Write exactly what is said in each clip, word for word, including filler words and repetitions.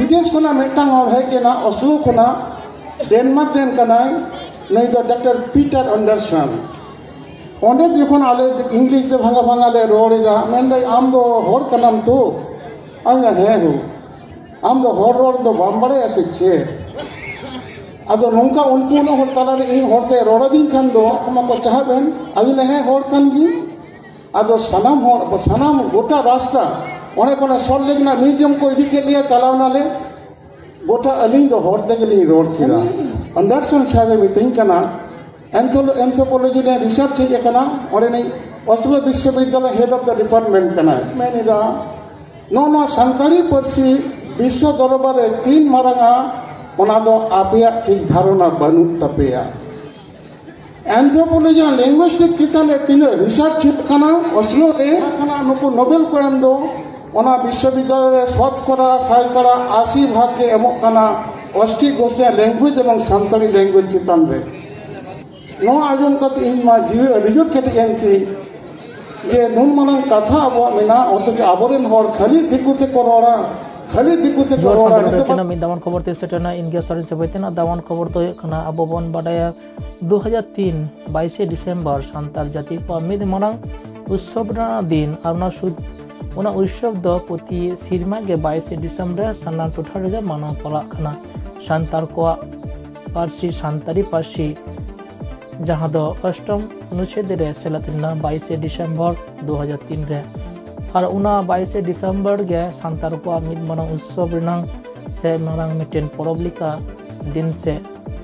ᱵᱤᱫᱮᱥ ᱠᱷᱚᱱᱟᱜ ᱢᱤᱫᱴᱟᱝ ᱦᱚᱲ ᱦᱮᱡ ᱮᱱᱟ, ᱚᱥᱞᱳ ᱠᱷᱚᱱᱟᱜ, ᱰᱮᱱᱢᱟᱨᱠ ᱨᱮᱱ ᱠᱟᱱᱟᱭ, ᱱᱩᱭ ᱫᱚ ᱰᱟᱠᱛᱟᱨ ᱯᱤᱴᱟᱨ ᱟᱱᱰᱟᱨᱥᱚᱱ᱾ ᱚᱸᱰᱮ ᱡᱚᱠᱷᱚᱱ ᱟᱞᱮ ᱤᱝᱞᱤᱥ ᱛᱮ ᱵᱷᱟᱜᱟ ᱵᱷᱟᱜᱟ ᱞᱮ ᱨᱚᱲ ᱮᱫᱟ, ᱢᱮᱱᱫᱟᱭ, "ᱟᱢ ᱫᱚ ᱦᱚᱲ ᱠᱟᱱᱟᱢ ᱛᱚ?" ᱟᱫᱚ, "ᱦᱮᱸ ᱦᱳ, ᱟᱢ ᱫᱚ ᱦᱚᱲ ᱨᱚᱲ ᱫᱚ ᱵᱟᱢ ᱵᱟᱲᱟᱭᱟ ᱥᱮ ᱪᱮᱫ?" ᱟᱫᱚ ᱱᱚᱝᱠᱟ ᱩᱱᱠᱩ ᱩᱱᱟᱹᱜ ᱦᱚᱲ ᱛᱟᱞᱟᱨᱮ ᱤᱧ ᱦᱚᱲᱛᱮ ᱨᱚᱲ ᱟᱹᱫᱤᱧ ᱠᱷᱟᱱ ᱫᱚ ᱟᱢ ᱠᱚ ᱪᱟᱦᱟᱵ ᱮᱱ᱾ ᱟᱫᱚ ᱞᱮ, "ᱦᱮᱸ, ᱦᱚᱲ ᱠᱟᱱ ᱜᱤᱭᱟᱹᱧ᱾" ᱟᱫᱚ ᱥᱟᱱᱟᱢ ᱦᱚᱲ, ᱥᱟᱱᱟᱢ ᱜᱚᱴᱟ ᱨᱟᱥᱛᱟ, ᱚᱸᱰᱮ ᱠᱷᱚᱱ ᱥᱚᱞᱴ ᱞᱮᱠ ᱨᱮᱱᱟᱜ ᱢᱤᱭᱩᱡᱤᱭᱟᱢ ᱠᱚ ᱤᱫᱤ ᱠᱮᱫ ᱞᱮᱭᱟ, ᱪᱟᱞᱟᱣ ᱱᱟᱞᱮ᱾ ᱜᱚᱴᱟ ᱟᱹᱞᱤᱧ ᱫᱚ ᱦᱚᱲ ᱛᱮᱜᱮ ᱞᱤᱧ ᱨᱚᱲ ᱠᱮᱫᱟ᱾ ᱟᱱᱰᱟᱨᱥᱚᱱ ᱥᱟᱦᱮᱵ ᱮ ᱢᱤᱛᱟᱹᱧ ᱠᱟᱱᱟ, "ᱮᱱᱛᱷᱳᱞ-, ᱮᱱᱛᱷᱳᱯᱳᱞᱚᱡᱤ ᱨᱮ ᱨᱤᱥᱟᱨᱪ ᱦᱮᱡ ᱟᱠᱟᱱᱟ, ᱚᱸᱰᱮ ᱱᱤᱡ ᱚᱥᱞᱳ ᱵᱤᱥᱥᱚᱵᱤᱫᱽᱫᱟᱞᱚᱭ ᱦᱮᱰ ᱚᱯᱷ ᱫᱟ ᱰᱤᱯᱟᱨᱴᱢᱮᱱᱴ ᱠᱟᱱᱟᱭ᱾" ᱢᱮᱱ ᱮᱫᱟ, "ᱱᱚᱜᱼᱚ ᱱᱚᱣᱟ ᱥᱟᱱᱛᱟᱲᱤ ᱯᱟᱹᱨᱥᱤ ᱵᱤᱥᱥᱚ ᱫᱚᱨᱵᱟᱨ ᱨᱮ ᱛᱤᱱ ᱢᱟᱨᱟᱝᱟ, ᱚᱱᱟ ᱫᱚ ᱟᱯᱮᱭᱟᱜ ᱴᱷᱤᱠ ᱫᱷᱟᱨᱚᱱᱟ ᱵᱟᱹᱱᱩᱜ ᱛᱟᱯᱮᱭᱟ᱾ ᱮᱱᱛᱷᱳᱯᱳᱞᱚᱡᱤ ᱟᱨ ᱞᱤᱝᱜᱩᱭᱤᱥᱴᱤᱠ ᱪᱮᱛᱟᱱ ᱨᱮ ᱛᱤᱱᱟᱹᱜ ᱨᱤᱥᱟᱨᱪ ᱦᱩᱭᱩᱜ ᱠᱟᱱᱟ ᱚᱥᱞᱳ ᱨᱮ, ᱚᱱᱟ ᱱᱩᱠᱩ ᱱᱳᱵᱮᱞ ᱠᱚ ᱮᱢ ᱫᱚ, ᱚᱱᱟ ᱵᱤᱥᱥᱚᱵᱤᱫᱽᱫᱟᱞᱚᱭ ᱨᱮ ᱥᱚᱛᱠᱚᱨᱟ ᱥᱟᱭᱠᱟᱲᱟ ᱟᱥᱤ ᱵᱷᱟᱜᱽ ᱜᱮ ᱮᱢᱚᱜ ᱠᱟᱱᱟ ᱚᱥᱴᱤᱠ ᱜᱳᱥᱴᱤ ᱞᱮᱝᱜᱩᱭᱮᱡᱽ ᱮᱵᱚᱝ ᱥᱟᱱᱛᱟᱲᱤ ᱞᱮᱝᱜᱩᱭᱮᱡᱽ ᱪᱮᱛᱟᱱ ᱨᱮ᱾" ᱱᱚᱣᱟ ᱟᱸᱡᱚᱢ ᱠᱟᱛᱮ ᱤᱧ ᱢᱟ ᱡᱤᱣᱤ ᱟᱹᱰᱤ ᱡᱳᱨ ᱠᱮᱴᱮᱡ ᱮᱱ ᱛᱤᱧ, ᱡᱮ ᱱᱩᱱ ᱢᱟᱨᱟᱝ ᱠᱟᱛᱷᱟ ᱟᱵᱚᱣᱟᱜ ᱢᱮᱱᱟᱜᱼᱟ, ᱚᱛᱷᱚᱪᱚ ᱟᱵᱚᱨᱮᱱ ᱦᱚᱲ ᱠᱷᱟᱹᱞᱤ ᱫᱤᱠᱩ ᱛᱮᱠᱚ ᱨᱚᱲᱟ, ᱠᱷᱟᱹᱞᱤ ᱫᱤᱠᱩ ᱛᱮᱠᱚ ᱡᱚᱦᱟᱨ ᱨᱚᱲᱟ᱾ ᱥᱟᱱᱛᱟᱲ ᱱᱤᱛᱚᱜ ᱨᱮ ᱢᱤᱫ ᱫᱟᱢᱟᱱ ᱠᱷᱚᱵᱚᱨ ᱛᱮ ᱥᱮᱴᱮᱨ ᱮᱱᱟ, ᱤᱧ ᱜᱮ ᱥᱚᱨᱮᱱ ᱥᱮᱵᱟᱭ ᱛᱮᱱᱟᱜ ᱫᱟᱢᱟᱱ ᱠᱷᱚᱵᱚᱨ ᱫᱚ ᱦᱩᱭᱩᱜ ᱠᱟᱱᱟ, ᱟᱵᱚ ᱵᱚᱱ ᱵᱟᱰᱟᱭᱟ ᱫᱩ ᱦᱟᱡᱟᱨ ᱛᱤᱱ ᱵᱟᱭᱤᱥᱮ ᱰᱤᱥᱮᱢᱵᱚᱨ ᱥᱟᱱᱛᱟᱲ ᱡᱟᱹᱛᱤ ᱠᱚᱣᱟᱜ ᱢᱤᱫ ᱢᱟᱨᱟᱝ ᱩᱛᱥᱚᱵ ᱨᱮᱱᱟᱜ ᱫᱤᱱ, ᱟᱨ ᱚᱱᱟ ᱥᱩᱫ-, ᱚᱱᱟ ᱩᱛᱥᱚᱵ ᱫᱚ ᱯᱨᱚᱛᱤ ᱥᱮᱨᱢᱟ ᱜᱮ ᱵᱟᱭᱤᱥᱮ ᱰᱤᱥᱮᱢᱵᱚᱨ ᱨᱮ ᱥᱟᱱᱟᱢ ᱴᱚᱴᱷᱟ ᱨᱮᱜᱮ ᱢᱟᱱᱟᱣ ᱯᱟᱲᱟᱜ ᱠᱟᱱᱟ᱾ ᱥᱟᱱᱛᱟᱲ ᱠᱚᱣᱟᱜ ᱯᱟᱹᱨᱥᱤ, ᱥᱟᱱᱛᱟᱲᱤ ᱯᱟᱹᱨᱥᱤ, ᱡᱟᱦᱟᱸ ᱫᱚ ᱚᱥᱴᱚᱢ ᱚᱱᱩᱪᱷᱮᱫ ᱨᱮ ᱥᱮᱞᱮᱫ ᱞᱮᱱᱟ ᱵᱟᱭᱤᱥᱮ ᱰᱤᱥᱮᱢᱵᱚᱨ ᱫᱩ ᱦᱟᱡᱟᱨ ᱛᱤᱱ ᱨᱮ᱾ ᱟᱨ ᱚᱱᱟ ᱵᱟᱭᱤᱥᱮ ᱰᱤᱥᱮᱢᱵᱚᱨ ᱜᱮ ᱥᱟᱱᱛᱟᱲ ᱠᱚᱣᱟᱜ ᱢᱤᱫ ᱢᱟᱨᱟᱝ ᱩᱛᱥᱚᱵ ᱨᱮᱱᱟᱜ ᱥᱮ ᱢᱟᱨᱟᱝ ᱢᱤᱫᱴᱮᱱ ᱯᱚᱨᱚᱵᱽ ᱞᱮᱠᱟ ᱫᱤᱱ ᱥᱮ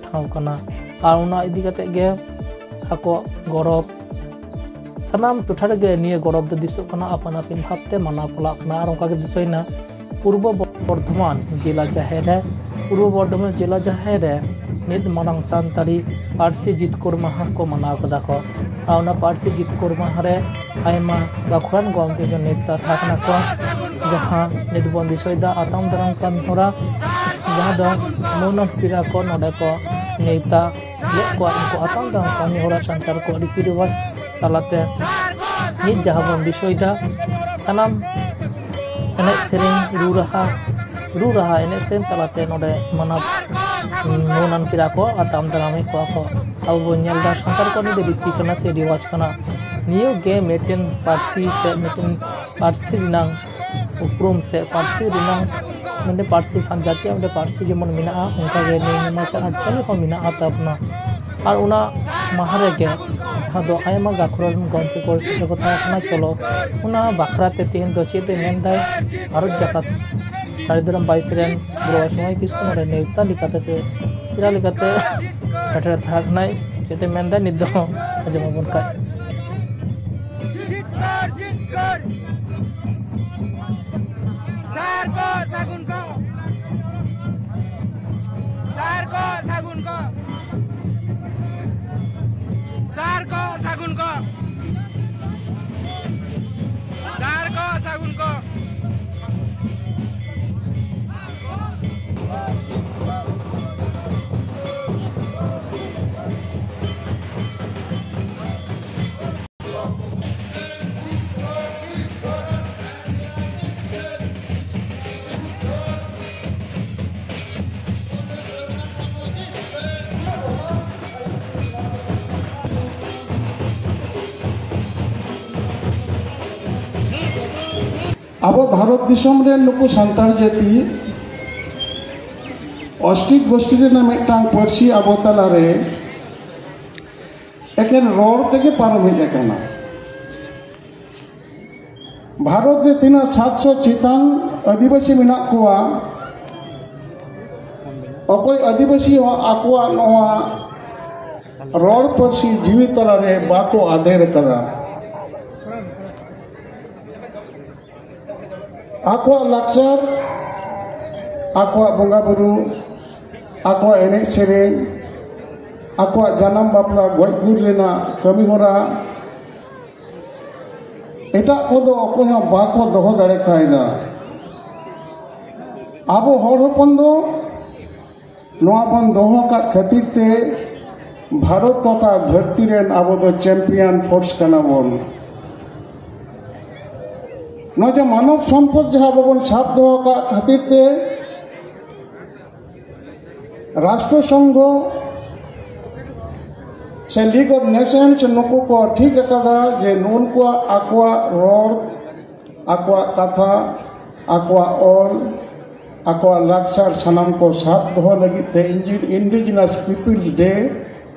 ᱴᱷᱟᱶ ᱠᱟᱱᱟ᱾ ᱟᱨ ᱚᱱᱟ ᱤᱫᱤ ᱠᱟᱛᱮ ᱜᱮ ᱟᱠᱚᱣᱟᱜ ᱜᱚᱨᱚᱵᱽ, ᱥᱟᱱᱟᱢ ᱴᱚᱴᱷᱟ ᱨᱮᱜᱮ ᱱᱤᱭᱟᱹ ᱜᱚᱨᱚᱵᱽ ᱫᱚ ᱫᱤᱥᱚᱜ ᱠᱟᱱᱟ, ᱟᱯᱟᱱ ᱟᱹᱯᱤᱱ ᱵᱷᱟᱵᱽ ᱛᱮ ᱢᱟᱱᱟᱣ ᱯᱟᱲᱟᱜ ᱠᱟᱱᱟ᱾ ᱟᱨ ᱚᱱᱠᱟ ᱜᱮ ᱫᱤᱥᱟᱹᱭᱮᱱᱟ ᱯᱩᱨᱵᱚ ᱵᱚᱨᱫᱷᱚᱢᱟᱱ ᱡᱮᱞᱟ ᱡᱟᱦᱮᱨ ᱨᱮ, ᱯᱩᱨᱵᱚ ᱵᱚᱨᱫᱷᱚᱢᱟᱱ ᱡᱮᱞᱟ ᱡᱟᱦᱮᱨ ᱨᱮ ᱢᱤᱫ ᱢᱟᱨᱟᱝ ᱥᱟᱱᱛᱟᱲᱤ ᱯᱟᱹᱨᱥᱤ ᱡᱤᱛᱠᱟᱹᱨ ᱢᱟᱦᱟ ᱠᱚ ᱢᱟᱱᱟᱣ ᱠᱮᱫᱟ ᱠᱚ᱾ ᱟᱨ ᱚᱱᱟ ᱯᱟᱹᱨᱥᱤ ᱡᱤᱛᱠᱟᱹᱨ ᱢᱟᱦᱟ ᱨᱮ ᱟᱭᱢᱟ ᱜᱟᱹᱠᱷᱩᱲᱟᱱ ᱜᱚᱢᱠᱮ ᱠᱚ ᱱᱮᱣᱛᱟ ᱛᱟᱦᱮᱸ ᱠᱟᱱᱟ ᱠᱚ, ᱡᱟᱦᱟᱸ ᱱᱤᱛ ᱵᱚᱱ ᱫᱤᱥᱟᱹᱭᱮᱫᱟ ᱟᱛᱟᱝ ᱫᱟᱨᱟᱢ ᱠᱟᱹᱢᱤ ᱦᱚᱨᱟ, ᱡᱟᱦᱟᱸ ᱫᱚ ᱢᱟᱹᱱ ᱟᱨ ᱯᱮᱲᱟ ᱠᱚ ᱱᱚᱰᱮ ᱠᱚ ᱱᱮᱣᱛᱟ ᱞᱮᱫ ᱠᱚᱣᱟ᱾ ᱩᱱᱠᱩ ᱟᱛᱟᱝ ᱫᱟᱨᱟᱢ ᱠᱟᱹᱢᱤ ᱦᱚᱨᱟ ᱥᱟᱱᱛᱟᱲ ᱠᱚᱣᱟᱜ ᱨᱤᱛᱤ ᱨᱮᱣᱟᱡᱽ ᱛᱟᱞᱟᱛᱮ ᱱᱤᱛ ᱡᱟᱦᱟᱸ ᱵᱚᱱ ᱫᱤᱥᱟᱹᱭᱮᱫᱟ, ᱥᱟᱱᱟᱢ ᱮᱱᱮᱡ ᱥᱮᱨᱮᱧ, ᱨᱩ ᱨᱟᱦᱟ, ᱨᱩ ᱨᱟᱦᱟ ᱮᱱᱮᱡ ᱥᱮᱨᱮᱧ ᱛᱟᱞᱟᱛᱮ ᱱᱚᱰᱮ ᱢᱟᱱᱟᱣ ᱱᱩᱱᱟᱱ ᱠᱮᱫᱟ ᱠᱚ ᱟᱨ ᱫᱟᱢ ᱫᱟᱨᱟᱢᱮᱫ ᱠᱚᱣᱟ ᱠᱚ᱾ ᱟᱵᱚ ᱵᱚᱱ ᱧᱮᱞ ᱮᱫᱟ ᱥᱟᱱᱛᱟᱲ ᱠᱚᱣᱟᱜ ᱱᱤᱭᱟᱹ ᱫᱚ ᱨᱤᱛᱤ ᱠᱟᱱᱟ ᱥᱮ ᱨᱤᱣᱟᱡᱽ ᱠᱟᱱᱟ᱾ ᱱᱤᱭᱟᱹ ᱜᱮ ᱢᱤᱫᱴᱮᱱ ᱯᱟᱹᱨᱥᱤ ᱥᱮ ᱢᱤᱫᱴᱮᱱ ᱯᱟᱹᱨᱥᱤ ᱨᱮᱱᱟᱜ ᱩᱯᱨᱩᱢ ᱥᱮ ᱯᱟᱹᱨᱥᱤ ᱨᱮᱱᱟᱜ ᱢᱤᱫᱴᱮᱱ ᱯᱟᱹᱨᱥᱤ ᱥᱟᱱ ᱡᱟᱹᱛᱤᱭᱟᱜ ᱢᱤᱫᱴᱮᱱ ᱯᱟᱹᱨᱥᱤ ᱡᱮᱢᱚᱱ ᱢᱮᱱᱟᱜᱼᱟ, ᱚᱱᱠᱟᱜᱮ ᱱᱤᱭᱟᱹ ᱱᱮᱢᱟᱪᱟᱨ ᱟᱹᱨᱤᱪᱟᱹᱞᱤ ᱦᱚᱸ ᱢᱮᱱᱟᱜᱼᱟ ᱛᱟᱵᱚᱱᱟ᱾ ᱟᱨ ᱚᱱᱟ ᱢᱟᱦᱟ ᱨᱮᱜᱮ ᱡᱟᱦᱟᱸ ᱫᱚ ᱟᱭᱢᱟ ᱜᱟᱹᱠᱷᱩᱲᱟᱱ ᱜᱚᱢᱠᱮ ᱠᱚ ᱥᱮᱴᱮᱨ ᱠᱚ ᱛᱟᱦᱮᱸ ᱠᱟᱱᱟ᱾ ᱪᱚᱞᱚ, ᱚᱱᱟ ᱵᱟᱠᱷᱨᱟ ᱛᱮ ᱛᱮᱦᱮᱧ ᱫᱚ ᱪᱮᱫ ᱮ ᱢᱮᱱᱫᱟᱭ ᱵᱷᱟᱨᱚᱛ ᱡᱟᱠᱟᱛ ᱥᱟᱹᱨᱤ ᱫᱷᱚᱨᱚᱢ ᱵᱟᱭᱤᱥ ᱨᱮᱱ ᱜᱩᱨᱩ ᱥᱚᱢᱟᱭ ᱠᱤᱥᱠᱩ ᱱᱚᱰᱮ ᱱᱮᱣᱛᱟ ᱞᱮᱠᱟᱛᱮ ᱥᱮ ᱯᱮᱲᱟ ᱞᱮᱠᱟᱛᱮ ᱥᱮᱴᱮᱨ ᱛᱟᱦᱮᱸ ᱠᱟᱱᱟᱭ᱾ ᱪᱮᱫ ᱮ ᱢᱮᱱᱫᱟ ᱱᱤᱛ ᱫᱚ ᱟᱸᱡᱚᱢ ᱟᱵᱚᱱ ᱠᱷᱟᱡ᱾ ᱡᱤᱛᱠᱟᱹᱨ, ᱡᱤᱛᱠᱟᱹᱨ᱾ ᱥᱟᱨ ᱠᱚ ᱥᱟᱹᱜᱩᱱ ᱠᱚ᱾ ᱥᱟᱨ ᱠᱚ ᱥᱟᱹᱜᱩᱱ ᱠᱚ᱾ ᱥᱟᱨ ᱠᱚ ᱥᱟᱹᱜᱩᱱ ᱠᱚ᱾ ᱥᱟᱨ ᱠᱚ ᱥᱟᱹᱜᱩᱱ ᱠᱚ᱾ ᱟᱵᱚ ᱵᱷᱟᱨᱚᱛ ᱫᱤᱥᱚᱢ ᱨᱮᱱ ᱱᱩᱠᱩ ᱥᱟᱱᱛᱟᱲ ᱡᱟᱹᱛᱤ ᱚᱥᱴᱤᱠ ᱜᱳᱥᱴᱤ ᱨᱮᱱᱟᱜ ᱢᱤᱫᱴᱟᱝ ᱯᱟᱹᱨᱥᱤ ᱟᱵᱚ ᱛᱟᱞᱟᱨᱮ ᱮᱠᱮᱱ ᱨᱚᱲ ᱛᱮᱜᱮ ᱯᱟᱨᱚᱢ ᱦᱮᱡ ᱟᱠᱟᱱᱟ᱾ ᱵᱷᱟᱨᱚᱛ ᱨᱮ ᱛᱤᱱᱟᱹᱜ ᱥᱟᱛᱥᱚ ᱪᱮᱛᱟᱱ ᱟᱹᱫᱤᱵᱟᱹᱥᱤ ᱢᱮᱱᱟᱜ ᱠᱚᱣᱟ, ᱚᱠᱚᱭ ᱟᱹᱫᱤᱵᱟᱹᱥᱤ ᱦᱚᱸ ᱟᱠᱚᱣᱟᱜ ᱱᱚᱣᱟ ᱨᱚᱲ ᱯᱟᱹᱨᱥᱤ ᱡᱤᱣᱤ ᱛᱟᱞᱟᱨᱮ ᱵᱟᱠᱚ ᱟᱫᱮᱨ ᱟᱠᱟᱫᱟ᱾ ᱟᱠᱚᱣᱟᱜ ᱞᱟᱠᱪᱟᱨ, ᱟᱠᱚᱣᱟᱜ ᱵᱚᱸᱜᱟ ᱵᱩᱨᱩ, ᱟᱠᱚᱣᱟᱜ ᱮᱱᱮᱡ ᱥᱮᱨᱮᱧ, ᱟᱠᱚᱣᱟᱜ ᱡᱟᱱᱟᱢ ᱵᱟᱯᱞᱟ ᱜᱚᱡ ᱜᱩᱨ ᱨᱮᱱᱟᱜ ᱠᱟᱹᱢᱤ ᱦᱚᱨᱟ, ᱮᱴᱟᱜ ᱠᱚᱫᱚ ᱚᱠᱚᱭ ᱦᱚᱸ ᱵᱟᱠᱚ ᱫᱚᱦᱚ ᱫᱟᱲᱮ ᱠᱟᱭᱫᱟ᱾ ᱟᱵᱚ ᱦᱚᱲ ᱦᱚᱯᱚᱱ ᱫᱚ ᱱᱚᱣᱟ ᱵᱚᱱ ᱫᱚᱦᱚ ᱟᱠᱟᱫ ᱠᱷᱟᱹᱛᱤᱨ ᱛᱮ ᱵᱷᱟᱨᱚᱛ ᱛᱚᱛᱷᱟ ᱫᱷᱟᱹᱨᱛᱤ ᱨᱮᱱ ᱟᱵᱚ ᱫᱚ ᱪᱟᱢᱯᱤᱭᱟᱱ ᱯᱷᱳᱨᱥ ᱠᱟᱱᱟ ᱵᱚᱱ᱾ ᱱᱚᱜᱼᱚᱭ ᱡᱮ ᱢᱟᱱᱚᱵ ᱥᱚᱢᱯᱚᱫ ᱡᱟᱦᱟᱸ ᱟᱵᱚ ᱵᱚᱱ ᱥᱟᱵ ᱫᱚᱦᱚ ᱟᱠᱟᱫ ᱠᱷᱟᱹᱛᱤᱨ ᱛᱮ ᱨᱟᱥᱴᱨᱚ ᱥᱚᱝᱜᱷᱚ ᱥᱮ League of Nations ᱱᱩᱠᱩ ᱠᱚ ᱴᱷᱤᱠ ᱟᱠᱟᱫᱟ ᱡᱮ ᱱᱩᱱᱠᱩᱣᱟᱜ ᱟᱠᱚᱣᱟᱜ ᱨᱚᱲ, ᱟᱠᱚᱣᱟᱜ ᱠᱟᱛᱷᱟ, ᱟᱠᱚᱣᱟᱜ ᱚᱞ, ᱟᱠᱚᱣᱟᱜ ᱞᱟᱠᱪᱟᱨ ᱥᱟᱱᱟᱢ ᱠᱚ ᱥᱟᱵ ᱫᱚᱦᱚ ᱞᱟᱹᱜᱤᱫ ᱛᱮ Indi- Indigenous Peoples Day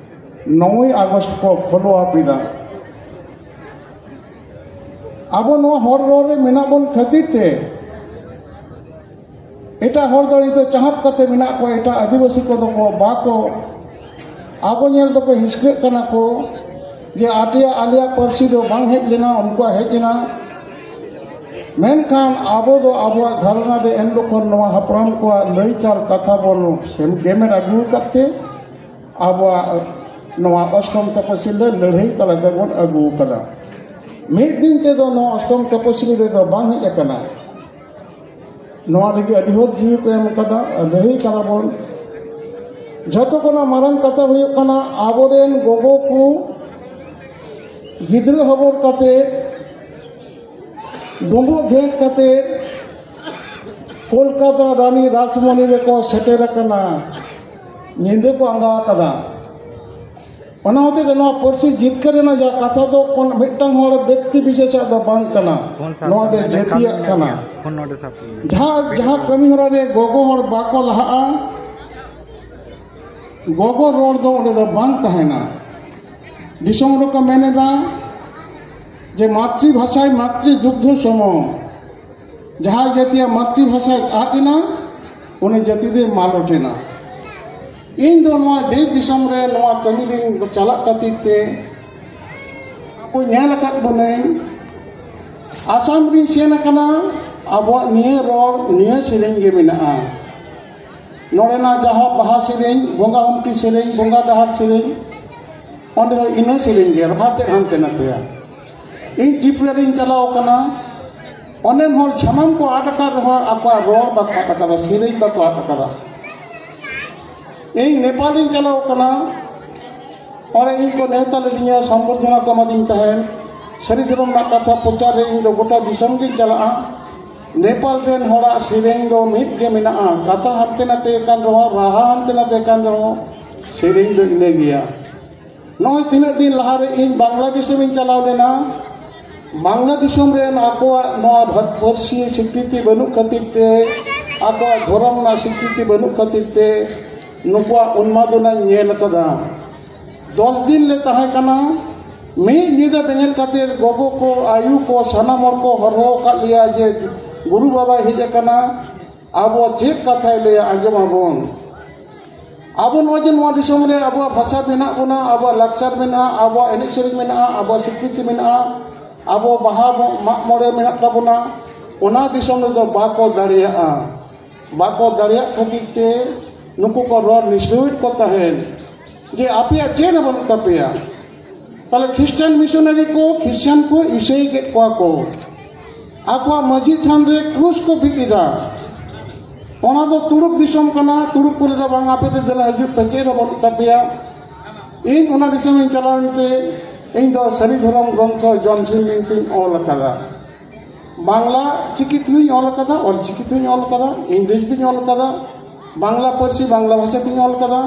ᱱᱚᱭ ᱟᱜᱚᱥᱴ ᱠᱚ ᱯᱷᱚᱞᱳ ᱟᱯ ᱮᱫᱟ᱾ ᱟᱵᱚ ᱱᱚᱣᱟ ᱦᱚᱲ ᱨᱚᱲ ᱨᱮ ᱢᱮᱱᱟᱜ ᱵᱚᱱ ᱠᱷᱟᱹᱛᱤᱨ ᱛᱮ ᱮᱴᱟᱜ ᱦᱚᱲ ᱫᱚ ᱱᱤᱛᱚᱜ ᱪᱟᱦᱟᱵ ᱠᱟᱛᱮ ᱢᱮᱱᱟᱜ ᱠᱚᱣᱟ, ᱮᱴᱟᱜ ᱟᱹᱫᱤᱵᱟᱹᱥᱤ ᱠᱚᱫᱚ ᱠᱚ ᱵᱟᱠᱚ, ᱟᱵᱚ ᱧᱮᱞ ᱫᱚᱠᱚ ᱦᱤᱥᱠᱟᱹᱜ ᱠᱟᱱᱟ ᱠᱚ ᱡᱮ ᱟᱯᱮᱭᱟᱜ ᱟᱞᱮᱭᱟᱜ ᱯᱟᱹᱨᱥᱤ ᱫᱚ ᱵᱟᱝ ᱦᱮᱡ ᱞᱮᱱᱟ, ᱩᱱᱠᱩᱣᱟᱜ ᱦᱮᱡ ᱮᱱᱟ᱾ ᱢᱮᱱᱠᱷᱟᱱ ᱟᱵᱚ ᱫᱚ ᱟᱵᱚᱣᱟᱜ ᱜᱷᱟᱨᱚᱸᱡᱽ ᱨᱮ ᱮᱱ ᱡᱚᱠᱷᱚᱱ ᱱᱚᱣᱟ ᱦᱟᱯᱲᱟᱢ ᱠᱚᱣᱟᱜ ᱞᱟᱹᱭ ᱪᱟᱞ ᱠᱟᱛᱷᱟ ᱵᱚᱱ ᱜᱮᱢᱮᱨ ᱟᱹᱜᱩ ᱟᱠᱟᱫ ᱛᱮ ᱟᱵᱚᱣᱟᱜ ᱱᱚᱣᱟ ᱚᱥᱴᱚᱢ ᱛᱚᱯᱚᱥᱤᱞ ᱨᱮ ᱞᱟᱹᱲᱦᱟᱹᱭ ᱛᱟᱞᱟ ᱛᱮᱵᱚᱱ ᱟᱹᱜᱩ ᱟᱠᱟᱫᱟ᱾ ᱢᱤᱫ ᱫᱤᱱ ᱛᱮᱫᱚ ᱱᱚᱣᱟ ᱚᱥᱴᱚᱢ ᱛᱚᱯᱚᱥᱤᱞ ᱨᱮᱫᱚ ᱵᱟᱝ ᱦᱮᱡ ᱟᱠᱟᱱᱟ᱾ ᱱᱚᱣᱟ ᱞᱟᱹᱜᱤᱫ ᱟᱹᱰᱤ ᱦᱚᱲ ᱡᱤᱣᱤ ᱠᱚ ᱮᱢ ᱟᱠᱟᱫᱟ, ᱞᱟᱹᱲᱦᱟᱹᱭ ᱠᱟᱱᱟ ᱵᱚᱱ᱾ ᱡᱷᱚᱛᱚ ᱠᱷᱚᱱᱟᱜ ᱢᱟᱨᱟᱝ ᱠᱟᱛᱷᱟ ᱦᱩᱭᱩᱜ ᱠᱟᱱᱟ, ᱟᱵᱚᱨᱮᱱ ᱜᱚᱜᱚ ᱠᱚ ᱜᱤᱫᱽᱨᱟᱹ ᱦᱚᱵᱚᱨ ᱠᱟᱛᱮ, ᱰᱩᱸᱵᱩᱜ ᱜᱷᱮᱸᱴ ᱠᱟᱛᱮ ᱠᱳᱞᱠᱟᱛᱟ ᱨᱟᱱᱤ ᱨᱟᱥᱢᱚᱱᱤ ᱨᱮᱠᱚ ᱥᱮᱴᱮᱨ ᱟᱠᱟᱱᱟ, ᱧᱤᱫᱟᱹ ᱠᱚ ᱟᱸᱜᱟ ᱟᱠᱟᱫᱟ᱾ ᱚᱱᱟ ᱦᱚᱛᱮ ᱛᱮ ᱱᱚᱣᱟ ᱯᱟᱹᱨᱥᱤ ᱡᱤᱛᱠᱟᱹᱨ ᱨᱮᱱᱟᱜ ᱡᱟᱦᱟᱸ ᱠᱟᱛᱷᱟ ᱫᱚ ᱠᱳᱱ ᱢᱤᱫᱴᱟᱝ ᱦᱚᱲ ᱵᱮᱠᱛᱤ ᱵᱤᱥᱮᱥᱟᱜ ᱫᱚ ᱵᱟᱝ ᱠᱟᱱᱟ, ᱱᱚᱣᱟ ᱫᱚ ᱡᱟᱹᱛᱤᱭᱟᱜ ᱠᱟᱱᱟ᱾ ᱡᱟᱦᱟᱸ ᱡᱟᱦᱟᱸ ᱠᱟᱹᱢᱤ ᱦᱚᱨᱟ ᱨᱮ ᱜᱚᱜᱚ ᱦᱚᱲ ᱵᱟᱠᱚ ᱞᱟᱦᱟᱜᱼᱟ, ᱜᱚᱜᱚ ᱨᱚᱲ ᱫᱚ ᱚᱸᱰᱮ ᱫᱚ ᱵᱟᱝ ᱛᱟᱦᱮᱱᱟ᱾ ᱫᱤᱥᱚᱢ ᱨᱮᱠᱚ ᱢᱮᱱ ᱮᱫᱟ ᱡᱮ ᱢᱟᱛᱨᱤ ᱵᱷᱟᱥᱟᱭ ᱢᱟᱛᱨᱤ ᱫᱩᱜᱽᱫᱷᱚ ᱥᱚᱢᱚ, ᱡᱟᱦᱟᱸᱭ ᱡᱟᱹᱛᱤᱭᱟᱜ ᱢᱟᱛᱨᱤ ᱵᱷᱟᱥᱟ ᱟᱫ ᱮᱱᱟ, ᱩᱱᱤ ᱡᱟᱹᱛᱤ ᱫᱚᱭ ᱢᱟᱞᱚᱴ ᱮᱱᱟ᱾ ᱤᱧ ᱫᱚ ᱱᱚᱣᱟ ᱫᱮᱥ ᱫᱤᱥᱚᱢ ᱨᱮ ᱱᱚᱣᱟ ᱠᱟᱹᱢᱤ ᱨᱤᱧ ᱪᱟᱞᱟᱜ ᱠᱷᱟᱹᱛᱤᱨ ᱛᱮ ᱟᱵᱚ ᱧᱮᱞ ᱟᱠᱟᱫ ᱵᱚᱱᱟᱹᱧ, ᱟᱥᱟᱢ ᱨᱤᱧ ᱥᱮᱱ ᱟᱠᱟᱱᱟ, ᱟᱵᱚᱣᱟᱜ ᱱᱤᱭᱟᱹ ᱨᱚᱲ, ᱱᱤᱭᱟᱹ ᱥᱮᱨᱮᱧ ᱜᱮ ᱢᱮᱱᱟᱜᱼᱟ᱾ ᱱᱚᱰᱮᱱᱟᱜ ᱡᱟᱦᱟᱸ ᱵᱟᱦᱟ ᱥᱮᱨᱮᱧ, ᱵᱚᱸᱜᱟ ᱦᱩᱢᱴᱤ ᱥᱮᱨᱮᱧ, ᱵᱚᱸᱜᱟ ᱰᱟᱦᱟᱨ ᱥᱮᱨᱮᱧ, ᱚᱸᱰᱮ ᱦᱚᱸ ᱤᱱᱟᱹ ᱥᱮᱨᱮᱧ ᱜᱮ, ᱨᱟᱦᱟ ᱛᱮᱫ ᱦᱟᱱᱛᱮ ᱱᱟᱛᱮᱭᱟ᱾ ᱤᱧ ᱛᱨᱤᱯᱩᱨᱟ ᱨᱤᱧ ᱪᱟᱞᱟᱣ ᱟᱠᱟᱱᱟ, ᱚᱸᱰᱮᱱ ᱦᱚᱲ ᱥᱟᱱᱟᱢ ᱠᱚ ᱟᱫ ᱟᱠᱟᱫ ᱨᱮᱦᱚᱸ ᱟᱠᱚᱣᱟᱜ ᱨᱚᱲ ᱵᱟᱠᱚ ᱟᱫ ᱟᱠᱟᱫᱟ, ᱥᱮᱨᱮᱧ ᱵᱟᱠᱚ ᱟᱫ ᱟᱠᱟᱫᱟ᱾ ᱤᱧ ᱱᱮᱯᱟᱞᱤᱧ ᱪᱟᱞᱟᱣ ᱟᱠᱟᱱᱟ, ᱚᱸᱰᱮ ᱤᱧ ᱠᱚ ᱱᱮᱣᱛᱟ ᱞᱤᱫᱤᱧᱟ, ᱥᱚᱢᱵᱚᱨᱫᱷᱚᱱᱟ ᱠᱚ ᱮᱢᱟᱫᱤᱧ ᱛᱟᱦᱮᱸᱫ᱾ ᱥᱟᱹᱨᱤ ᱫᱷᱚᱨᱚᱢ ᱨᱮᱱᱟᱜ ᱠᱟᱛᱷᱟ ᱯᱨᱚᱪᱟᱨ ᱨᱮ ᱤᱧ ᱫᱚ ᱜᱚᱴᱟ ᱫᱤᱥᱚᱢ ᱜᱤᱧ ᱪᱟᱞᱟᱜᱼᱟ᱾ ᱱᱮᱯᱟᱞ ᱨᱮᱱ ᱦᱚᱲᱟᱜ ᱥᱮᱨᱮᱧ ᱫᱚ ᱢᱤᱫ ᱜᱮ ᱢᱮᱱᱟᱜᱼᱟ, ᱠᱟᱛᱷᱟ ᱦᱟᱱᱛᱮ ᱱᱟᱛᱮ ᱠᱟᱱ ᱨᱮᱦᱚᱸ, ᱨᱟᱦᱟ ᱦᱟᱱᱛᱮ ᱱᱟᱛᱮ ᱠᱟᱱ ᱨᱮᱦᱚᱸ, ᱥᱮᱨᱮᱧ ᱫᱚ ᱤᱱᱟᱹ ᱜᱮᱭᱟ᱾ ᱱᱚᱜᱼᱚᱭ ᱛᱤᱱᱟᱹᱜ ᱫᱤᱱ ᱞᱟᱦᱟᱨᱮ ᱤᱧ ᱵᱟᱝᱞᱟ ᱫᱤᱥᱚᱢᱤᱧ ᱪᱟᱞᱟᱣ ᱞᱮᱱᱟ᱾ ᱵᱟᱝᱞᱟ ᱫᱤᱥᱚᱢ ᱨᱮᱱ ᱟᱠᱚᱣᱟᱜ ᱱᱚᱣᱟ ᱵᱷᱟᱨᱚᱛ ᱯᱟᱹᱨᱥᱤ ᱥᱤᱠᱨᱤᱛᱤ ᱵᱟᱹᱱᱩᱜ ᱠᱷᱟᱹᱛᱤᱨ ᱛᱮ, ᱟᱠᱚᱣᱟᱜ ᱫᱷᱚᱨᱚᱢ ᱨᱮᱱᱟᱜ ᱥᱤᱠᱨᱤᱛᱤ ᱵᱟᱹᱱᱩᱜ ᱠᱷᱟᱹᱛᱤᱨ ᱛᱮ ᱱᱩᱠᱩᱣᱟᱜ ᱩᱱᱢᱟᱫᱚᱱᱟᱧ ᱧᱮᱞ ᱟᱠᱟᱫᱟ᱾ ᱫᱚᱥ ᱫᱤᱱ ᱞᱮ ᱛᱟᱦᱮᱸ ᱠᱟᱱᱟ᱾ ᱢᱤᱫ ᱧᱤᱫᱟᱹ ᱵᱮᱸᱜᱮᱫ ᱠᱟᱛᱮ ᱜᱚᱜᱚ ᱠᱚ, ᱟᱭᱩ ᱠᱚ, ᱥᱟᱱᱟᱢ ᱦᱚᱲ ᱠᱚ ᱦᱚᱨᱦᱚ ᱟᱠᱟᱫ ᱞᱮᱭᱟ ᱡᱮ ᱜᱩᱨᱩ ᱵᱟᱵᱟᱭ ᱦᱮᱡ ᱟᱠᱟᱱᱟ, ᱟᱵᱚ ᱪᱮᱫ ᱠᱟᱛᱷᱟᱭ ᱞᱟᱹᱭᱟ ᱟᱸᱡᱚᱢ ᱟᱵᱚᱱ᱾ ᱟᱵᱚ ᱱᱚᱜᱼᱚᱭ ᱡᱮ ᱱᱚᱣᱟ ᱫᱤᱥᱚᱢ ᱨᱮ ᱟᱵᱚᱣᱟᱜ ᱵᱷᱟᱥᱟ ᱢᱮᱱᱟᱜ ᱵᱚᱱᱟ, ᱟᱵᱚᱣᱟᱜ ᱞᱟᱠᱪᱟᱨ ᱢᱮᱱᱟᱜᱼᱟ, ᱟᱵᱚᱣᱟᱜ ᱮᱱᱮᱡ ᱥᱮᱨᱮᱧ ᱢᱮᱱᱟᱜᱼᱟ, ᱟᱵᱚᱣᱟᱜ ᱥᱤᱠᱨᱤᱛᱤ ᱢᱮᱱᱟᱜᱼᱟ, ᱟᱵᱚ ᱵᱟᱦᱟ ᱢᱟᱜ ᱢᱚᱬᱮ ᱢᱮᱱᱟᱜ ᱛᱟᱵᱚᱱᱟ, ᱚᱱᱟ ᱫᱤᱥᱚᱢ ᱨᱮᱫᱚ ᱵᱟᱠᱚ ᱫᱟᱲᱮᱭᱟᱜᱼᱟ᱾ ᱵᱟᱠᱚ ᱫᱟᱲᱮᱭᱟᱜ ᱠᱷᱟᱹᱛᱤᱨ ᱛᱮ ᱱᱩᱠᱩ ᱠᱚ ᱨᱚᱲ ᱱᱤᱥᱲᱟᱹᱣᱮᱫ ᱠᱚ ᱛᱟᱦᱮᱸᱫ ᱡᱮ ᱟᱯᱮᱭᱟᱜ ᱪᱮᱫ ᱦᱚᱸ ᱵᱟᱹᱱᱩᱜ ᱛᱟᱯᱮᱭᱟ᱾ ᱛᱟᱦᱞᱮ ᱠᱷᱨᱤᱥᱴᱟᱱ ᱢᱤᱥᱚᱱᱟᱨᱤ ᱠᱚ ᱠᱷᱨᱤᱥᱴᱟᱱ ᱠᱚ ᱤᱥᱟᱹᱭ ᱠᱮᱫ ᱠᱚᱣᱟ ᱠᱚ, ᱟᱠᱚᱣᱟᱜ ᱢᱟᱹᱡᱷᱤ ᱛᱷᱟᱱ ᱨᱮ ᱠᱨᱩᱥ ᱠᱚ ᱵᱤᱫ ᱮᱫᱟ᱾ ᱚᱱᱟ ᱫᱚ ᱛᱩᱲᱩᱠ ᱫᱤᱥᱚᱢ ᱠᱟᱱᱟ, ᱛᱩᱲᱩᱠ ᱠᱚ ᱞᱟᱹᱭᱫᱟ ᱵᱟᱝ, ᱟᱯᱮ ᱫᱚ ᱫᱮᱞᱟ ᱦᱤᱡᱩᱜ ᱯᱮ, ᱪᱮᱫ ᱦᱚᱸ ᱵᱟᱹᱱᱩᱜ ᱛᱟᱯᱮᱭᱟ᱾ ᱤᱧ ᱚᱱᱟ ᱫᱤᱥᱚᱢᱤᱧ ᱪᱟᱞᱟᱣ ᱮᱱᱛᱮ ᱤᱧ ᱫᱚ ᱥᱟᱹᱨᱤ ᱫᱷᱚᱨᱚᱢ ᱜᱨᱚᱱᱛᱷᱚ ᱡᱚᱱᱥᱤᱝ ᱢᱤᱝᱛᱤᱧ ᱚᱞ ᱟᱠᱟᱫᱟ᱾ ᱵᱟᱝᱞᱟ ᱪᱤᱠᱤ ᱛᱮᱦᱚᱸᱧ ᱚᱞ ᱟᱠᱟᱫᱟ, ᱚᱞ ᱪᱤᱠᱤ ᱛᱮᱦᱚᱸᱧ ᱚᱞ ᱟᱠᱟᱫᱟ, ᱤᱝᱨᱮᱡᱤ ᱛᱮᱧ ᱚᱞ ᱟᱠᱟᱫᱟ, ᱵᱟᱝᱞᱟ ᱯᱟᱹᱨᱥᱤ ᱵᱟᱝᱞᱟ ᱵᱷᱟᱥᱟ ᱛᱮᱧ ᱚᱞ ᱟᱠᱟᱫᱟ,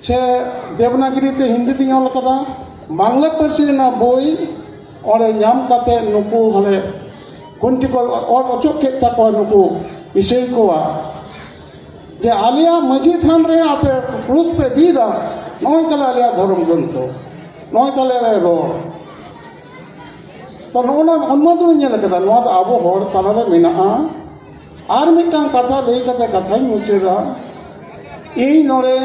ᱥᱮ ᱫᱮᱵᱽᱱᱟᱜᱤᱨᱤ ᱛᱮ ᱦᱤᱱᱫᱤ ᱛᱮᱧ ᱚᱞ ᱟᱠᱟᱫᱟ᱾ ᱵᱟᱝᱞᱟ ᱯᱟᱹᱨᱥᱤ ᱨᱮᱱᱟᱜ ᱵᱳᱭ ᱚᱸᱰᱮ ᱧᱟᱢ ᱠᱟᱛᱮ ᱱᱩᱠᱩ ᱦᱟᱱᱮ ᱠᱷᱩᱱᱴᱤ ᱠᱚ ᱚᱨ ᱚᱪᱚᱜ ᱠᱮᱫ ᱛᱟᱠᱚᱣᱟ ᱱᱩᱠᱩ ᱤᱥᱟᱹᱭ ᱠᱚᱣᱟᱜ, ᱡᱮ ᱟᱞᱮᱭᱟᱜ ᱢᱟᱹᱡᱷᱤ ᱛᱷᱟᱱ ᱨᱮ ᱟᱯᱮ ᱠᱨᱩᱥ ᱯᱮ ᱵᱤᱫᱟ, ᱱᱚᱜᱼᱚᱭ ᱛᱟᱞᱮ ᱟᱞᱮᱭᱟᱜ ᱫᱷᱚᱨᱚᱢ ᱜᱨᱚᱱᱛᱷᱚ, ᱱᱚᱜᱼᱚᱭ ᱛᱟᱞᱮ ᱟᱞᱮᱭᱟᱜ ᱨᱚᱲ᱾ ᱛᱚ ᱱᱚᱜᱼᱚ ᱱᱚᱣᱟ ᱚᱱᱢᱟᱫᱚ ᱧᱮᱞ ᱟᱠᱟᱫᱟ, ᱱᱚᱣᱟ ᱫᱚ ᱟᱵᱚ ᱦᱚᱲ ᱛᱟᱞᱟᱨᱮ ᱢᱮᱱᱟᱜᱼᱟ᱾ ᱟᱨ ᱢᱤᱫᱴᱟᱝ ᱠᱟᱛᱷᱟ ᱞᱟᱹᱭ ᱠᱟᱛᱮ ᱠᱟᱛᱷᱟᱧ ᱢᱩᱪᱟᱹᱫᱟ᱾ ᱤᱧ ᱱᱚᱰᱮ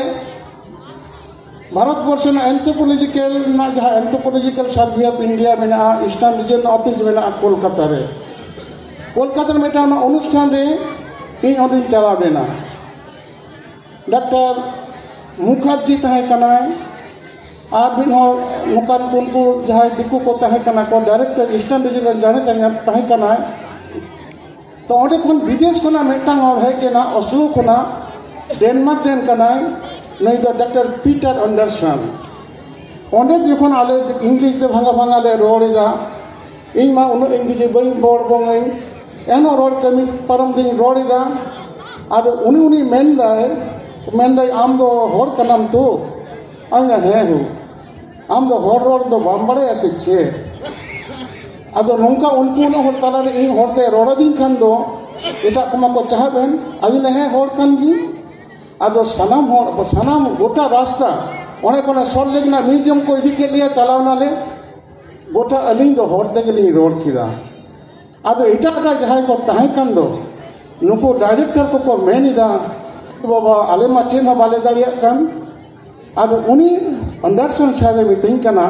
ᱵᱷᱟᱨᱚᱛ ᱵᱚᱨᱥᱚ ᱨᱮᱱᱟᱜ ᱮᱱᱛᱷᱳᱯᱳᱞᱚᱡᱤᱠᱮᱞ ᱨᱮᱱᱟᱜ ᱡᱟᱦᱟᱸ ᱮᱱᱛᱷᱳᱯᱳᱞᱚᱡᱤᱠᱮᱞ ᱥᱟᱨᱵᱷᱮ ᱚᱯᱷ ᱤᱱᱰᱤᱭᱟ ᱢᱮᱱᱟᱜᱼᱟ, ᱤᱥᱴᱟᱨᱱ ᱨᱤᱡᱚᱱ ᱚᱯᱷᱤᱥ ᱢᱮᱱᱟᱜᱼᱟ ᱠᱳᱞᱠᱟᱛᱟ ᱨᱮ᱾ ᱠᱳᱞᱠᱟᱛᱟ ᱨᱮ ᱢᱤᱫᱴᱟᱝ ᱚᱱᱟ ᱚᱱᱩᱥᱴᱷᱟᱱ ᱨᱮ ᱤᱧ ᱚᱸᱰᱮᱧ ᱪᱟᱞᱟᱣ ᱞᱮᱱᱟ᱾ ᱰᱟᱠᱛᱟᱨ ᱢᱩᱠᱷᱟᱨᱡᱤ ᱛᱟᱦᱮᱸ ᱠᱟᱱᱟᱭ, ᱟᱨ ᱢᱤᱫ ᱦᱚᱲ ᱱᱚᱝᱠᱟᱱ ᱩᱱᱠᱩ ᱡᱟᱦᱟᱸᱭ ᱫᱤᱠᱩ ᱠᱚ ᱛᱟᱦᱮᱸ ᱠᱟᱱᱟ ᱠᱚ, ᱰᱟᱭᱨᱮᱠᱴᱚᱨ ᱤᱥᱴᱟᱨᱱ ᱨᱤᱡᱚᱱ ᱨᱮᱱ ᱡᱟᱦᱟᱸᱭ ᱛᱟᱦᱮᱸ, ᱛᱟᱦᱮᱸ ᱠᱟᱱᱟᱭ᱾ ᱛᱚ ᱚᱸᱰᱮ ᱠᱷᱚᱱ ᱵᱤᱫᱮᱥ ᱠᱷᱚᱱᱟᱜ ᱢᱤᱫᱴᱟᱝ ᱦᱚᱲ ᱦᱮᱡ ᱞᱮᱱᱟ, ᱚᱥᱞᱳ ᱠᱷᱚᱱᱟᱜ, ᱰᱮᱱᱢᱟᱨᱠ ᱨᱮᱱ ᱠᱟᱱᱟᱭ, ᱱᱩᱭ ᱫᱚ ᱰᱟᱠᱛᱟᱨ ᱯᱤᱴᱟᱨ ᱟᱱᱰᱟᱨᱥᱚᱱ᱾ ᱚᱸᱰᱮ ᱡᱚᱠᱷᱚᱱ ᱟᱞᱮ ᱤᱝᱞᱤᱥ ᱛᱮ ᱵᱷᱟᱸᱜᱟ ᱵᱷᱟᱸᱜᱟ ᱞᱮ ᱨᱚᱲ ᱮᱫᱟ, ᱤᱧ ᱢᱟ ᱩᱱᱟᱹᱜ ᱤᱝᱨᱮᱡᱤ ᱵᱟᱹᱧ ᱨᱚᱲ ᱵᱚᱝᱟᱹᱧ, ᱮᱱᱦᱚᱸ ᱨᱚᱲ ᱠᱟᱹᱢᱤ ᱯᱟᱨᱚᱢ ᱫᱚᱧ ᱨᱚᱲ ᱮᱫᱟ᱾ ᱟᱫᱚ ᱩᱱᱤ ᱩᱱᱤ ᱢᱮᱱᱫᱟᱭ, ᱢᱮᱱᱫᱟᱭ, "ᱟᱢ ᱫᱚ ᱦᱚᱲ ᱠᱟᱱᱟᱢ ᱛᱚ?" ᱟᱨ ᱦᱮᱸ ᱦᱳ, ᱟᱢ ᱫᱚ ᱦᱚᱲ ᱨᱚᱲ ᱫᱚ ᱵᱟᱢ ᱵᱟᱲᱟᱭᱟ ᱥᱮ ᱪᱮᱫ? ᱟᱫᱚ ᱱᱚᱝᱠᱟ ᱩᱱᱠᱩ ᱩᱱᱟᱹᱜ ᱦᱚᱲ ᱛᱟᱞᱟᱨᱮ ᱤᱧ ᱦᱚᱲᱛᱮ ᱨᱚᱲ ᱟᱹᱫᱤᱧ ᱠᱷᱟᱱ ᱫᱚ ᱮᱴᱟᱜ ᱠᱚᱢᱟ ᱠᱚ ᱪᱟᱦᱟᱵ ᱮᱱ᱾ ᱟᱫᱚᱧ ᱞᱟᱹᱭᱟ, "ᱦᱮᱸ, ᱦᱚᱲ ᱠᱟᱱ ᱜᱤᱭᱟᱹᱧ᱾" ᱟᱫᱚ ᱥᱟᱱᱟᱢ ᱦᱚᱲ, ᱥᱟᱱᱟᱢ ᱜᱚᱴᱟ ᱨᱟᱥᱛᱟ, ᱚᱸᱰᱮ ᱠᱷᱚᱱ ᱥᱚᱞᱴ ᱞᱮᱠ ᱨᱮᱱᱟᱜ ᱢᱤᱣᱡᱤᱭᱟᱢ ᱠᱚ ᱤᱫᱤ ᱠᱮᱫ ᱞᱮᱭᱟ, ᱪᱟᱞᱟᱣ ᱱᱟᱞᱮ᱾ ᱜᱚᱴᱟ ᱟᱹᱞᱤᱧ ᱫᱚ ᱦᱚᱲ ᱛᱮᱜᱮᱞᱤᱧ ᱨᱚᱲ ᱠᱮᱫᱟ᱾ ᱟᱫᱚ ᱮᱴᱟᱜ ᱮᱴᱟᱜ ᱡᱟᱦᱟᱸᱭ ᱠᱚ ᱛᱟᱦᱮᱸ ᱠᱟᱱ ᱫᱚ, ᱱᱩᱠᱩ ᱰᱟᱭᱨᱮᱠᱴᱚᱨ ᱠᱚᱠᱚ ᱢᱮᱱ ᱮᱫᱟ, "ᱵᱟᱵᱟ, ᱟᱞᱮ ᱢᱟ ᱪᱮᱫ ᱦᱚᱸ ᱵᱟᱞᱮ ᱫᱟᱲᱮᱭᱟᱜ ᱠᱟᱱ᱾" ᱟᱫᱚ ᱩᱱᱤ ᱟᱱᱰᱟᱨᱥᱚᱱ ᱥᱟᱨᱮ ᱢᱤᱛᱟᱹᱧ ᱠᱟᱱᱟ,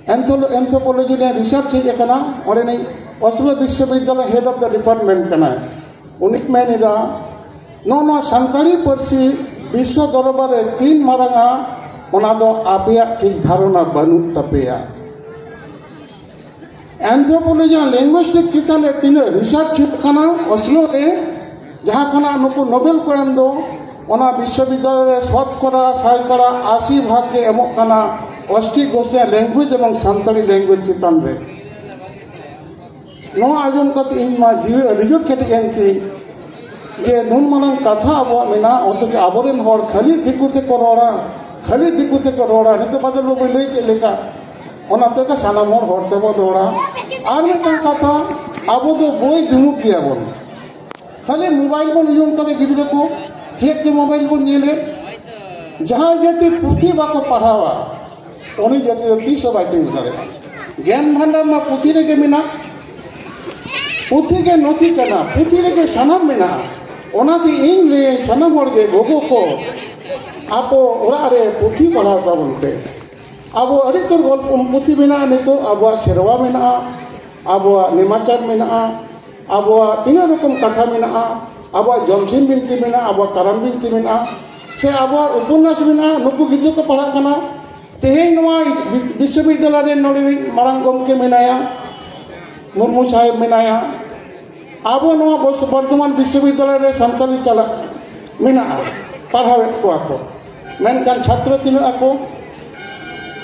ᱮᱱᱛᱷᱳᱞᱚ-, ᱮᱱᱛᱷᱳᱯᱳᱞᱚᱡᱤ ᱨᱮ ᱨᱤᱥᱟᱨᱪ ᱦᱮᱡ ᱟᱠᱟᱱᱟ, ᱚᱸᱰᱮᱱᱤᱡ ᱚᱥᱴᱨᱮᱞᱤᱭᱟ ᱵᱤᱥᱥᱚᱵᱤᱫᱽᱫᱟᱞᱚᱭ ᱦᱮᱰ ᱚᱯᱷ ᱫᱟ ᱰᱤᱯᱟᱨᱴᱢᱮᱱᱴ ᱠᱟᱱᱟᱭ᱾ ᱩᱱᱤ ᱢᱮᱱ ᱮᱫᱟ, ᱱᱚᱜᱼᱚ ᱱᱚᱣᱟ ᱥᱟᱱᱛᱟᱲᱤ ᱯᱟᱹᱨᱥᱤ ᱵᱤᱥᱥᱚ ᱫᱚᱨᱵᱟᱨ ᱨᱮ ᱛᱤᱱ ᱢᱟᱨᱟᱝᱟ, ᱚᱱᱟ ᱫᱚ ᱟᱯᱮᱭᱟᱜ ᱴᱷᱤᱠ ᱫᱷᱟᱨᱚᱱᱟ ᱵᱟᱹᱱᱩᱜ ᱛᱟᱯᱮᱭᱟ᱾ ᱮᱱᱛᱷᱨᱳᱯᱳᱞᱚᱡᱤ ᱟᱨ ᱞᱤᱝᱜᱩᱭᱤᱥᱴᱤᱠ ᱪᱮᱛᱟᱱ ᱨᱮ ᱛᱤᱱᱟᱹᱜ ᱨᱤᱥᱟᱨᱪ ᱦᱩᱭᱩᱜ ᱠᱟᱱᱟ ᱚᱥᱞᱳ ᱨᱮ, ᱡᱟᱦᱟᱸ ᱠᱷᱚᱱᱟᱜ ᱱᱩᱠᱩ ᱱᱳᱵᱮᱞ ᱠᱚ ᱮᱢ ᱫᱚ, ᱚᱱᱟ ᱵᱤᱥᱥᱚᱵᱤᱫᱽᱫᱟᱞᱚᱭ ᱨᱮ ᱥᱚᱛᱠᱚᱨᱟ ᱥᱟᱭᱠᱚᱲᱟ ᱟᱥᱤ ᱵᱷᱟᱜᱽ ᱜᱮ ᱮᱢᱚᱜ ᱠᱟᱱᱟ ᱚᱥᱴᱤᱠ ᱜᱳᱥᱴᱤᱭᱟ ᱞᱮᱝᱜᱩᱭᱮᱡᱽ ᱮᱵᱚᱝ ᱥᱟᱱᱛᱟᱲᱤ ᱞᱮᱝᱜᱩᱭᱮᱡᱽ ᱪᱮᱛᱟᱱ ᱨᱮ᱾ ᱱᱚᱣᱟ ᱟᱸᱡᱚᱢ ᱠᱟᱛᱮ ᱤᱧ ᱢᱟ ᱡᱤᱣᱤ ᱟᱹᱰᱤ ᱡᱳᱨ ᱠᱮᱴᱮᱡ ᱮᱱ ᱛᱤᱧ, ᱡᱮ ᱱᱩᱱ ᱢᱟᱨᱟᱝ ᱠᱟᱛᱷᱟ ᱟᱵᱚᱣᱟᱜ ᱢᱮᱱᱟᱜᱼᱟ, ᱚᱛᱷᱚᱪᱚ ᱟᱵᱚᱨᱮᱱ ᱦᱚᱲ ᱠᱷᱟᱹᱞᱤ ᱫᱤᱠᱩ ᱛᱮᱠᱚ ᱨᱚᱲᱟ, ᱠᱷᱟᱹᱞᱤ ᱫᱤᱠᱩ ᱛᱮᱠᱚ ᱨᱚᱲᱟ᱾ ᱱᱤᱛᱚᱜ ᱵᱟᱫᱚᱞ ᱵᱟᱹᱵᱩᱭ ᱞᱟᱹᱭ ᱠᱮᱫ ᱞᱮᱠᱟ, ᱚᱱᱟ ᱛᱮᱜᱮ ᱥᱟᱱᱟᱢ ᱦᱚᱲ ᱦᱚᱲ ᱛᱮᱵᱚᱱ ᱨᱚᱲᱟ᱾ ᱟᱨ ᱢᱤᱫᱴᱟᱝ ᱠᱟᱛᱷᱟ, ᱟᱵᱚ ᱫᱚ ᱵᱳᱭ ᱫᱩᱲᱩᱵ ᱜᱮᱭᱟᱵᱚᱱ, ᱠᱷᱟᱹᱞᱤ ᱢᱳᱵᱟᱭᱤᱞ ᱵᱚᱱ ᱩᱭᱩᱝ ᱠᱟᱛᱮ ᱜᱤᱫᱽᱨᱟᱹ ᱠᱚ ᱪᱮᱫ ᱛᱮ ᱢᱳᱵᱟᱭᱤᱞ ᱵᱚᱱ ᱧᱮᱞᱮᱫ? ᱡᱟᱦᱟᱸᱭ ᱡᱟᱹᱛᱤ ᱯᱩᱛᱷᱤ ᱵᱟᱠᱚ ᱯᱟᱲᱦᱟᱣᱟ, ᱩᱱᱤ ᱡᱟᱹᱛᱤ ᱫᱚ ᱛᱤᱥ ᱦᱚᱸ ᱵᱟᱭ ᱛᱤᱸᱜᱩ ᱫᱟᱲᱮᱭᱟᱜᱼᱟ᱾ ᱜᱮᱭᱟᱱ ᱵᱷᱟᱱᱰᱟᱨ ᱢᱟ ᱯᱩᱛᱷᱤ ᱨᱮᱜᱮ ᱢᱮᱱᱟᱜ, ᱯᱩᱛᱷᱤ ᱜᱮ ᱱᱚᱛᱷᱤ ᱠᱟᱱᱟ, ᱯᱩᱛᱷᱤ ᱨᱮᱜᱮ ᱥᱟᱱᱟᱢ ᱢᱮᱱᱟᱜᱼᱟ᱾ ᱚᱱᱟᱛᱮ ᱤᱧ ᱞᱟᱹᱭᱟᱹᱧ, ᱥᱟᱱᱟᱢ ᱦᱚᱲ ᱜᱮ, ᱜᱚᱜᱚ ᱠᱚ, ᱟᱠᱚ ᱚᱲᱟᱜ ᱨᱮ ᱯᱩᱛᱷᱤ ᱯᱟᱲᱦᱟᱣ ᱛᱟᱵᱚᱱ ᱯᱮ᱾ ᱟᱵᱚ ᱟᱹᱰᱤ ᱩᱛᱟᱹᱨ ᱜᱚᱞᱯᱚ ᱯᱩᱛᱷᱤ ᱢᱮᱱᱟᱜᱼᱟ, ᱱᱤᱛᱚᱜ ᱟᱵᱚᱣᱟᱜ ᱥᱮᱨᱣᱟ ᱢᱮᱱᱟᱜᱼᱟ, ᱟᱵᱚᱣᱟᱜ ᱱᱮᱢᱟᱪᱟᱨ ᱢᱮᱱᱟᱜᱼᱟ, ᱟᱵᱚᱣᱟᱜ ᱛᱤᱱᱟᱹᱜ ᱨᱚᱠᱚᱢ ᱠᱟᱛᱷᱟ ᱢᱮᱱᱟᱜᱼᱟ, ᱟᱵᱚᱣᱟᱜ ᱡᱚᱢᱥᱤᱢ ᱵᱤᱱᱛᱤ ᱢᱮᱱᱟᱜᱼᱟ, ᱟᱵᱚᱣᱟᱜ ᱠᱟᱨᱟᱢ ᱵᱤᱱᱛᱤ ᱢᱮᱱᱟᱜᱼᱟ, ᱥᱮ ᱟᱵᱚᱣᱟᱜ ᱩᱯᱚᱱᱱᱟᱥ ᱢᱮᱱᱟᱜᱼᱟ᱾ ᱱᱩᱠᱩ ᱜᱤᱫᱽᱨᱟᱹ ᱠᱚ ᱯᱟᱲᱦᱟᱜ ᱠᱟᱱᱟ᱾ ᱛᱮᱦᱮᱧ ᱱᱚᱣᱟ ᱵᱤ-, ᱵᱤᱥᱥᱚᱵᱤᱫᱽᱫᱟᱞᱚᱭ ᱨᱮ ᱱᱚᱰᱮ ᱨᱤᱱ ᱢᱟᱨᱟᱝ ᱜᱚᱢᱠᱮ ᱢᱮᱱᱟᱭᱟ, ᱢᱩᱨᱢᱩ ᱥᱟᱦᱮᱵᱽ ᱢᱮᱱᱟᱭᱟ᱾ ᱟᱵᱚ ᱱᱚᱣᱟ ᱵᱚᱨ-, ᱵᱚᱨᱫᱷᱚᱢᱟᱱ ᱵᱤᱥᱥᱚᱵᱤᱫᱽᱫᱟᱞᱚᱭ ᱨᱮ ᱥᱟᱱᱛᱟᱞᱤ ᱪᱟᱞᱟᱜ ᱢᱮᱱᱟᱜᱼᱟ, ᱯᱟᱲᱦᱟᱣᱮᱫ ᱠᱚᱣᱟ ᱠᱚ, ᱢᱮᱱᱠᱷᱟᱱ ᱪᱷᱟᱛᱨᱚ ᱛᱤᱱᱟᱹᱜ ᱟᱠᱚ?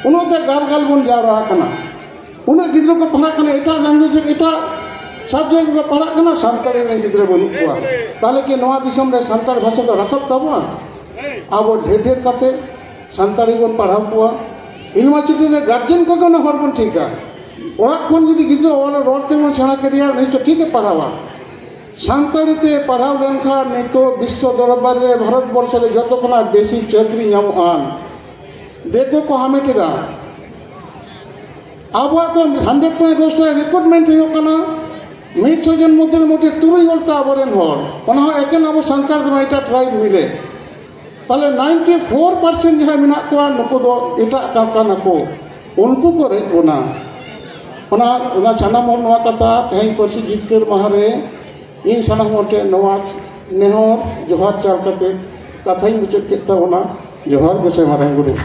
ᱩᱱᱟᱹᱜ ᱛᱮ ᱜᱟᱨᱜᱟᱞ ᱵᱚᱱ ᱡᱟᱣᱨᱟ ᱟᱠᱟᱱᱟ᱾ ᱩᱱᱟᱹᱜ ᱜᱤᱫᱽᱨᱟᱹ ᱠᱚ ᱯᱟᱲᱦᱟᱜ ᱠᱟᱱᱟ, ᱮᱴᱟᱜ ᱞᱮᱝᱜᱩᱭᱮᱡᱽ, ᱮᱴᱟᱜ ᱥᱟᱵᱡᱮᱠᱴ ᱨᱮᱠᱚ ᱯᱟᱲᱦᱟᱜ ᱠᱟᱱᱟ, ᱥᱟᱱᱛᱟᱲᱤ ᱨᱮᱱ ᱜᱤᱫᱽᱨᱟᱹ ᱵᱟᱹᱱᱩᱜ ᱠᱚᱣᱟ᱾ ᱛᱟᱦᱚᱞᱮ ᱠᱤ ᱱᱚᱣᱟ ᱫᱤᱥᱚᱢ ᱨᱮ ᱥᱟᱱᱛᱟᱲ ᱵᱷᱟᱥᱟ ᱫᱚ ᱨᱟᱠᱟᱵ ᱛᱟᱵᱚᱱᱟ? ᱟᱵᱚ ᱰᱷᱮᱨ ᱰᱷᱮᱨ ᱠᱟᱛᱮ ᱥᱟᱱᱛᱟᱲᱤ ᱵᱚᱱ ᱯᱟᱲᱦᱟᱣ ᱠᱚᱣᱟ᱾ ᱤᱭᱩᱱᱤᱵᱷᱟᱨᱥᱤᱴᱤ ᱨᱮ ᱜᱟᱨᱡᱮᱱ ᱠᱚᱜᱮ ᱚᱱᱟ ᱦᱚᱨ ᱵᱚᱱ ᱴᱷᱤᱠᱟ᱾ ᱚᱲᱟᱜ ᱠᱷᱚᱱ ᱡᱩᱫᱤ ᱜᱤᱫᱽᱨᱟᱹ ᱚᱞ ᱨᱚᱲ ᱛᱮᱵᱚᱱ ᱥᱮᱬᱟ ᱠᱮᱫᱮᱭᱟ, ᱩᱱᱤ ᱫᱚ ᱴᱷᱤᱠᱮ ᱯᱟᱲᱦᱟᱣᱟ᱾ ᱥᱟᱱᱛᱟᱲᱤ ᱛᱮ ᱯᱟᱲᱦᱟᱣ ᱞᱮᱱᱠᱷᱟᱱ ᱱᱤᱛᱚᱜ ᱵᱤᱥᱥᱚ ᱫᱚᱨᱵᱟᱨ ᱨᱮ ᱵᱷᱟᱨᱚᱛ ᱵᱚᱨᱥᱚ ᱨᱮ ᱡᱚᱛᱚ ᱠᱷᱚᱱᱟᱜ ᱵᱮᱥᱤ ᱪᱟᱹᱠᱨᱤ ᱧᱟᱢᱚᱜᱼᱟ᱾ ᱫᱤᱠᱩ ᱠᱚ ᱦᱟᱢᱮᱴ ᱮᱫᱟ᱾ ᱟᱵᱚᱣᱟᱜ ᱫᱚ ᱦᱟᱱᱰᱨᱮᱰ ᱯᱚᱭᱮᱱᱴ ᱨᱮᱠᱨᱩᱴᱢᱮᱱᱴ ᱦᱩᱭᱩᱜ ᱠᱟᱱᱟ, ᱢᱤᱫ ᱥᱚ ᱡᱚᱱ ᱢᱚᱫᱽᱫᱷᱮ ᱨᱮ ᱢᱚᱫᱽᱫᱷᱮ ᱛᱩᱨᱩᱭ ᱦᱚᱲ ᱛᱮ ᱟᱵᱚᱨᱮᱱ ᱦᱚᱲ, ᱚᱱᱟ ᱦᱚᱸ ᱮᱠᱮᱱ ᱟᱵᱚ ᱥᱟᱱᱛᱟᱲ ᱫᱚ ᱵᱟᱝ, ᱮᱴᱟᱜ ᱴᱨᱟᱭᱤᱵᱽ ᱢᱤᱞᱮ᱾ ᱛᱟᱦᱞᱮ ᱱᱟᱭᱤᱱᱴᱤ ᱯᱷᱳᱨ ᱯᱟᱨᱥᱮᱱᱴ ᱡᱟᱦᱟᱸᱭ ᱢᱮᱱᱟᱜ ᱠᱚᱣᱟ, ᱱᱩᱠᱩ ᱫᱚ ᱮᱴᱟᱜ ᱠᱟ-, ᱠᱟᱱᱟ ᱠᱚ, ᱩᱱᱠᱩ ᱠᱚ ᱨᱮᱡ ᱵᱚᱱᱟ᱾ ᱚᱱᱟ, ᱚᱱᱟ ᱥᱟᱱᱟᱢ ᱦᱚᱲ ᱱᱚᱣᱟ ᱠᱟᱛᱷᱟ ᱛᱮᱦᱮᱧ ᱯᱟᱹᱨᱥᱤ ᱡᱤᱛᱠᱟᱹᱨ ᱢᱟᱦᱟ ᱨᱮ ᱤᱧ ᱥᱟᱱᱟᱢ ᱦᱚᱲ ᱴᱷᱮᱱ ᱱᱚᱣᱟ ᱱᱮᱦᱚᱨ ᱡᱚᱦᱟᱨ ᱪᱟᱞ ᱠᱟᱛᱮ ᱠᱟᱛᱷᱟᱧ ᱢᱩᱪᱟᱹᱫ ᱠᱮᱫ ᱛᱟᱵᱚᱱᱟ᱾ ᱡᱚᱦᱟᱨ ᱜᱚᱸᱥᱟᱭ ᱢᱟᱨᱟᱝ ᱵᱩᱨᱩ᱾